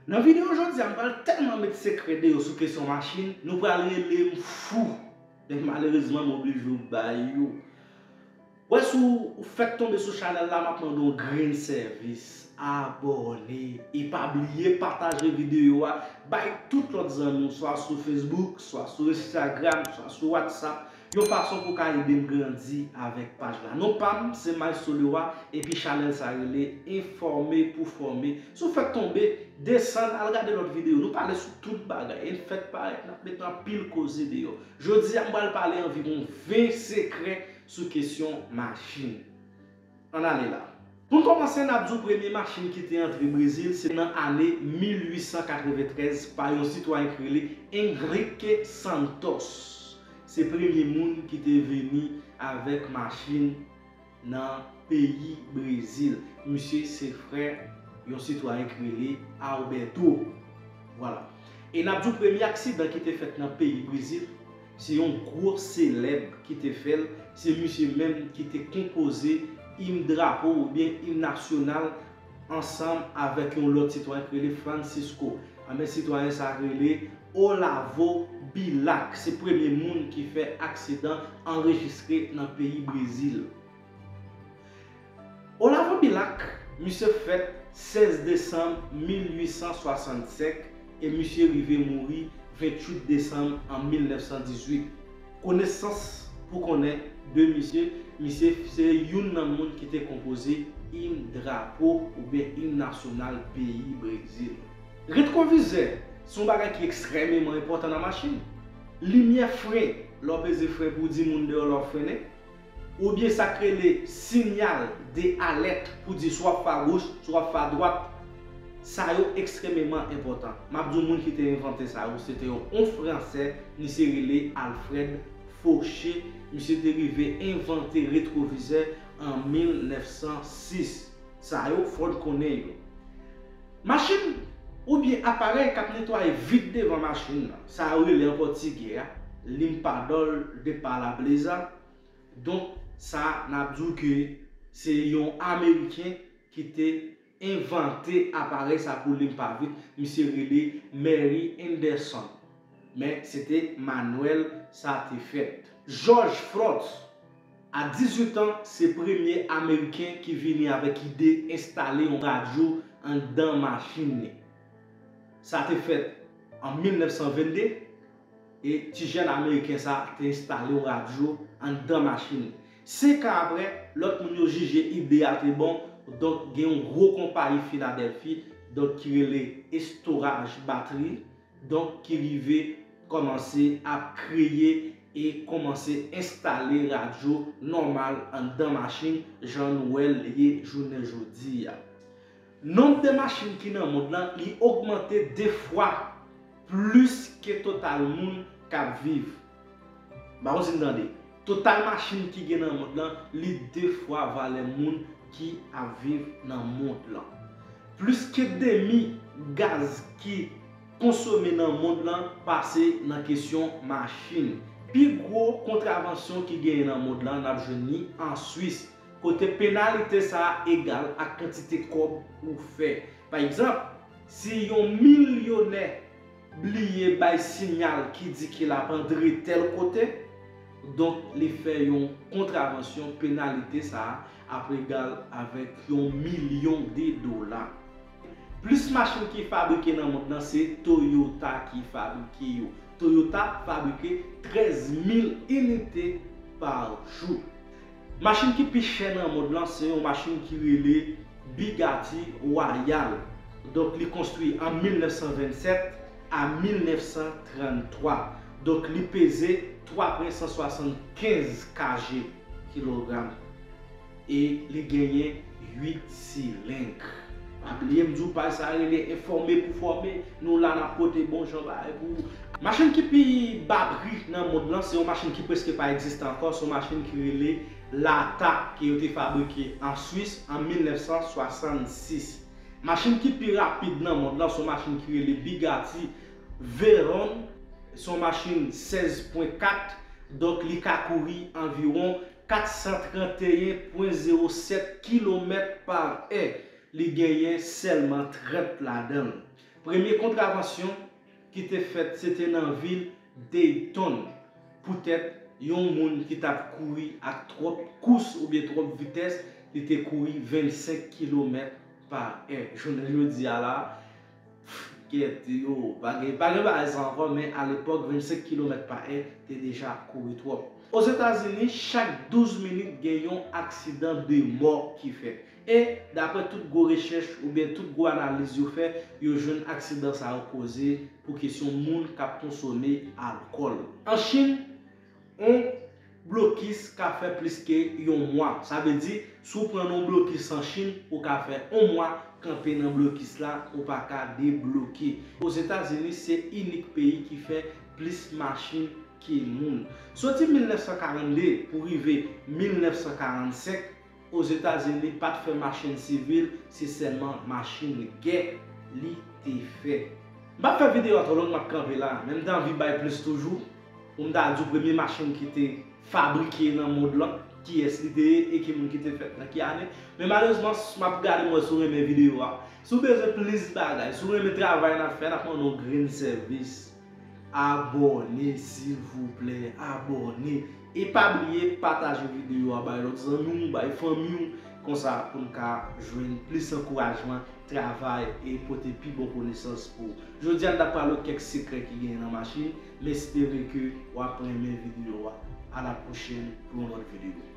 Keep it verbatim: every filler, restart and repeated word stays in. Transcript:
Nan videyo jodi a, m pral tèlman met sekrè deyò sou kesyon machin, nou pral rele m fou. Men malerezman, m oblije w bay yo. Wè, si w fèk tonbe sou chanèl la, m ap mande w yon grenn sèvis. Abòne. E pa bliye pataje videyo a bay tout lòt zanmi w, swa sou Facebook, swa sou Instagram, swa sou WhatsApp. Yon fason pou w ka ede m grandi avèk paj la. Non pa m, se Maestro Leroy, epi chanèl sa rele Enfòme pou Fòme. Si w fèk tonbe, desann, al gade lòt videyo. Nou pale sou tout bagay. E n fèk parèt, n ap met anpil koze deyò. Jodi a, m pral pale anviwon ven sekrè sou kesyon machin. Ann ale la. Pou n kòmanse, n ap di w premye machin ki te antre Brezil, se nan ane mil uit san katreventrèz pa yon sitwayen ki rele Henrique Santos. Se premye moun ki te vini avèk machin nan peyi Brezil. Misye se frè yon sitwayen ki rele Alberto. Vwala. E n ap di w premye aksidan ki te fèt nan peyi Brezil, se yon gwo selèb ki te fè l, se misye menm ki te konpoze im drapo oubyen im nasyonal ansanm avèk yon lòt sitwayen ki rele Francisco. Anben, sitwayen sa rele Olavo Bilac. Se premye moun ki fè aksidan anrejistre nan peyi Brezil. Olavo Bilac, misye fèt sèz desanm mil uit san swasannsenk e misye rive mouri venntuit desanm an mil nèf san dizuit. Konesans pou konnen de misye, misye se youn nan moun ki te konpoze im drapo oubyen im nasyonal peyi Brezil. Retwovizè se yon bagay ki ekstrèmeman enpòtan nan machin. Limyè fren, lè w peze fren pou w di moun deyò lè w frennen, oubyen sa k rele sinyal de alèt pou di swa w fè agoch, swa w fè adwat, sa yo ekstrèmeman enpòtan. M ap di w moun ki te envante sa yo, se te yon, yon Fransè, misye rele Alfred Fauchet. Misye te rive envante retwovizè an mil nèf san sis. Sa yo, fò n konnen yo. Machin oubyen aparèy k ap netwaye vit devan machin nan, sa yo rele an pòtigè a limpador de parabéns. Donk, sa n ap di w ke se yon Ameriken ki te envante aparèy sa pou limpa vit. Misye rele Mary Anderson. Men se te manwèl sa te fèt. George Frost, a dizuit an, se premye Ameriken ki vini avèk ide enstale yon radyo anndan machin li. Sa te fèt an mil nèf san vennde, e ti jèn Ameriken sa te enstale yon radyo anndan machin li. Senk an apre, lòt moun yo jije ide a te bon, donk gen yon gwo konpayi Filadèlfi, donk ki rele Estoraj Batri, donk ki rive kòmanse ap kreye e kòmanse enstale radyo nòmal anndan machin, jan nou wè l ye jounen jodi a. Nonb de machin ki nan mond lan, li ogmante de fwa plis ke total moun k ap viv. M pa konn si n tande. Total machin ki gen nan mond lan, li de fwa valè moun ki ap viv nan mond lan. Plis ke demi gaz ki konsome nan mond lan pase nan kesyon machin. Pi gwo kontravansyon ki genyen nan mond lan, n ap jwenn li an Swis, kote penalite sa a egal ak kantite kòb ou fè. Pa egzanp, si yon milyonè bliye bay siyal ki di ke l ap antre tèl kote, donk li fè yon kontravansyon, penalite sa a ap egal avèk yon milyon de dola. Plis machin ki fabrike nan mond lan, se Toyota ki fabrike yo. Toyota fabrike trèz mil inite pa jou. Machin ki pi chè nan mond lan, se yon machin ki rele Bugatti Royale. Donk, li konstwi an mil nèf san vennsèt a mil nèf san tranntwa. Donk, li peze twa pwen san swasannkenz K G, kilogram. E li genyen uit sileng. Pa bliye m di w paj sa rele Enfòme pou Fòme. Nou la n ap pote bon jan bagay pou ou. Machin ki pi ba pri nan mond lan, se yon machin ki prèske pa egziste ankò, se yon machin ki rele Lata, ke yo te fabrike an Swis an mil nèf san swasannsis. Machin ki pi rapid nan mond lan, se yon machin ki rele Bugatti Veyron, se yon machin sèz pwen kat, donk li ka kouri anviwon kat san tranteyen pwen zewo sèt kilomèt pa è. Li genyen sèlman trant ladan l. Premye kontravansyon ki te fèt se te nan vil Dayton poutèt yon moun ki t ap kouri ak twòp kous oubyen twòp vitès, li te kouri vennsenk kilomèt pa è. Jounen jodi a la, kèt yo, pa gen, pa gen bagay sa ankò, men alepòk, vennsenk kilomèt pa è te deja kouri twòp. Ozetazini, chak douz minit gen yon aksidan de mò ki fèt. E, daprè tout gwo rechèch oubyen tout gwo analiz yo fè, yo jwenn aksidan sa yo koze pou kesyon moun k ap konsome alkòl. An Chin, yon blokis ka fè plis ke yon mwa. Sa vle di, si w pran nan yon blokis an Chin, ou ka fè yon mwa kanpe nan blokis la, ou pa ka debloke. Ozetazini, se inik peyi ki fè plis machin ke moun. Soti mil nèf san karannde pou rive mil nèf san karannsenk, Ozetazini pa t fè machin sivil, se sèlman machin gè li te fè. M p ap fè videyo a twò long, m ap kanpe la, men m te anvi bay plis toujou, pou m ta di w premye machin ki te fabrike nan mond lan, kiyès li te ye e ki moun ki te fèt nan ki ane. Men malerezman, s-, m ap gade m wè si w renmen videyo a. Si w bezwen plis bagay, si w renmen travay n ap fè, n ap mande w grenn sèvis. Abòne, silvouplè, abòne. E pa bliye pataje videyo a bay lòt zanmi w, bay fanmi w, konsa pou n ka jwenn plis ankourajman, travay e pote pi bon konesans pou w. Jodi a, n t ap pale w kèk sekrè ki genyen nan machin, m espere ke w ap renmen videyo a. A la pwochèn pou yon lòt videyo.